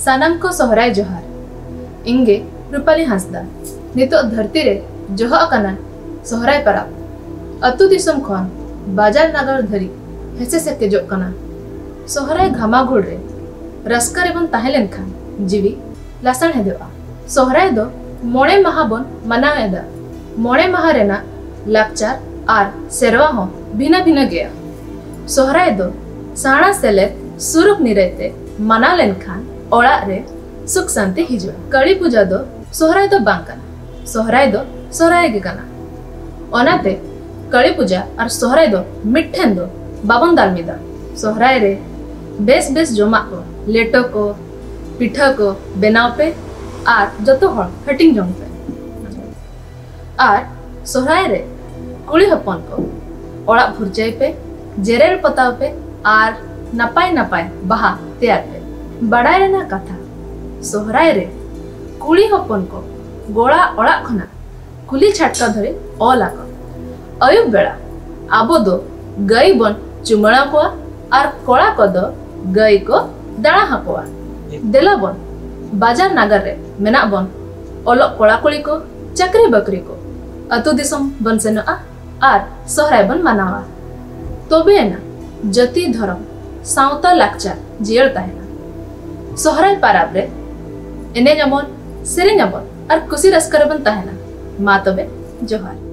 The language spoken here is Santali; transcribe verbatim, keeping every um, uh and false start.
ᱥᱟᱱᱟᱢ ᱠᱚ ᱥᱚᱦᱨᱟᱭ ᱡᱚᱦᱟᱨ᱾ ᱤᱧ ᱜᱮ ᱨᱩᱯᱟᱞᱤ ᱦᱟᱸᱥᱫᱟ᱾ ᱱᱤᱛᱚᱜ ᱫᱷᱟᱹᱨᱛᱤ ᱨᱮ ᱡᱚᱦᱚᱜ ᱟᱠᱟᱱᱟ ᱥᱚᱦᱨᱟᱭ ᱯᱟᱨᱟᱵᱽ᱾ ᱟᱹᱛᱩ ᱫᱤᱥᱚᱢ ᱠᱷᱚᱱ ᱵᱟᱡᱟᱨ ᱱᱟᱜᱟᱨ ᱫᱷᱟᱹᱨᱤᱡ ᱦᱮᱸᱥᱮ ᱥᱮᱠᱮᱡᱚᱜ ᱠᱟᱱᱟ᱾ ᱥᱚᱦᱨᱟᱭ ᱜᱷᱟᱢᱟᱜᱷᱩᱲ ᱨᱮ ᱨᱟᱹᱥᱠᱟᱹ ᱨᱮᱵᱚᱱ ᱛᱟᱦᱮᱸ ᱞᱮᱱᱠᱷᱟᱱ ᱡᱤᱣᱤ ᱞᱟᱥᱟᱬᱦᱮᱫᱚᱜᱼᱟ᱾ ᱥᱚᱦᱨᱟᱭ ᱫᱚ ᱢᱚᱬᱮ ᱢᱟᱦᱟ ᱵᱚᱱ ᱢᱟᱱᱟᱣ ᱮᱫᱟ᱾ ᱢᱚᱬᱮ ᱢᱟᱦᱟ ᱨᱮᱱᱟᱜ ᱞᱟᱠᱪᱟᱨ ᱟᱨ ᱥᱮᱨᱣᱟ ᱦᱚᱸ ᱵᱷᱤᱱᱟᱹ ᱵᱷᱤᱱᱟᱹ ᱜᱮᱭᱟ᱾ ᱥᱚᱦᱨᱟᱭ ᱫᱚ ᱥᱟᱬᱟ ᱥᱮᱞᱮᱫ ᱥᱩᱨᱩᱠ ᱱᱤᱨᱟᱹᱭ ᱛᱮ ᱢᱟᱱᱟᱣ ᱞᱮᱱᱠᱷᱟᱱ ᱚᱲᱟᱜ ᱨᱮ ᱥᱩᱠ ᱥᱟᱱᱛᱤ ᱦᱤᱡᱩᱜᱼᱟ᱾ ᱠᱟᱹᱲᱤ ᱯᱩᱡᱟ ᱫᱚ ᱥᱚᱦᱨᱟᱭ ᱫᱚ ᱵᱟᱝ ᱠᱟᱱᱟ, ᱥᱚᱦᱨᱟᱭ ᱫᱚ ᱥᱚᱦᱨᱟᱭ ᱜᱮ ᱠᱟᱱᱟ᱾ ᱚᱱᱟᱛᱮ ᱠᱟᱹᱲᱤ ᱯᱩᱡᱟ ᱟᱨ ᱥᱚᱦᱨᱟᱭ ᱫᱚ ᱢᱤᱫ ᱴᱷᱮᱱ ᱫᱚ ᱵᱟᱵᱚᱱ ᱫᱟᱞ ᱢᱤᱫᱟ᱾ ᱥᱚᱦᱨᱟᱭ ᱨᱮ ᱵᱮᱥ ᱵᱮᱥ ᱡᱚᱢᱟᱜ ᱠᱚ, ᱞᱮᱴᱚ ᱠᱚ, ᱯᱤᱴᱷᱟᱹ ᱠᱚ ᱵᱮᱱᱟᱣ ᱯᱮ ᱟᱨ ᱡᱚᱛᱚ ᱦᱚᱲ ᱦᱟᱹᱴᱤᱧ ᱡᱚᱝ ᱯᱮ᱾ ᱟᱨ ᱥᱚᱦᱨᱟᱭ ᱨᱮ ᱠᱩᱲᱤ ᱦᱚᱯᱚᱱ ᱠᱚ ᱚᱲᱟᱜ ᱯᱷᱩᱨᱪᱟᱹᱭ ᱯᱮ, ᱡᱮᱨᱮᱲ ᱯᱚᱛᱟᱣ ᱯᱮ ᱟᱨ ᱱᱟᱯᱟᱭ ᱱᱟᱯᱟᱭ ᱵᱟᱦᱟ ᱛᱮᱭᱟᱨ ᱯᱮ᱾ ᱵᱟᱲᱟᱭ ᱨᱮᱱᱟᱜ ᱠᱟᱛᱷᱟ, ᱥᱚᱦᱨᱟᱭ ᱨᱮ ᱠᱩᱲᱤ ᱦᱚᱯᱚᱱ ᱠᱚ ᱜᱚᱲᱟ ᱚᱲᱟᱜ ᱠᱷᱚᱱᱟᱜ ᱠᱩᱞᱦᱤ ᱪᱷᱟᱴᱠᱟ ᱫᱷᱟᱹᱨᱤᱡ ᱚᱞ ᱟᱠᱚ᱾ ᱟᱹᱭᱩᱵ ᱵᱮᱲᱟ ᱟᱵᱚ ᱫᱚ ᱜᱟᱹᱭ ᱵᱚᱱ ᱪᱩᱢᱟᱹᱲᱟ ᱠᱚᱣᱟ ᱟᱨ ᱠᱚᱲᱟ ᱠᱚᱫᱚ ᱜᱟᱹᱭ ᱠᱚ ᱫᱟᱬᱟ ᱟᱠᱚᱣᱟ᱾ ᱫᱮᱞᱟ ᱵᱚᱱ ᱵᱟᱡᱟᱨ ᱱᱟᱜᱟᱨ ᱨᱮ ᱢᱮᱱᱟᱜ ᱵᱚᱱ, ᱚᱞᱚᱜ ᱠᱚᱲᱟ ᱠᱩᱲᱤ ᱠᱚ, ᱪᱟᱹᱠᱨᱤ ᱵᱟᱹᱠᱨᱤ ᱠᱚ, ᱟᱹᱛᱩ ᱫᱤᱥᱚᱢ ᱵᱚᱱ ᱥᱮᱱᱚᱜᱼᱟ ᱟᱨ ᱥᱚᱦᱨᱟᱭ ᱵᱚᱱ ᱢᱟᱱᱟᱣᱟ᱾ ᱛᱚᱵᱮ ᱮᱱᱟ ᱡᱟᱹᱛᱤ, ᱫᱷᱚᱨᱚᱢ, ᱥᱟᱶᱛᱟ, ᱞᱟᱠᱪᱟᱨ ᱡᱤᱭᱟᱹᱲ ᱛᱟᱦᱮᱱᱟ᱾ ᱥᱚᱦᱨᱟᱭ ᱯᱟᱨᱟᱵᱽ ᱨᱮ ᱮᱱᱮᱡ ᱟᱵᱚᱱ, ᱥᱮᱨᱮᱧ ᱟᱵᱚᱱ ᱟᱨ ᱠᱩᱥᱤ ᱨᱟᱹᱥᱠᱟᱹ ᱨᱮᱵᱚᱱ ᱛᱟᱦᱮᱱᱟ᱾ ᱢᱟ ᱛᱚᱵᱮ, ᱡᱚᱦᱟᱨ᱾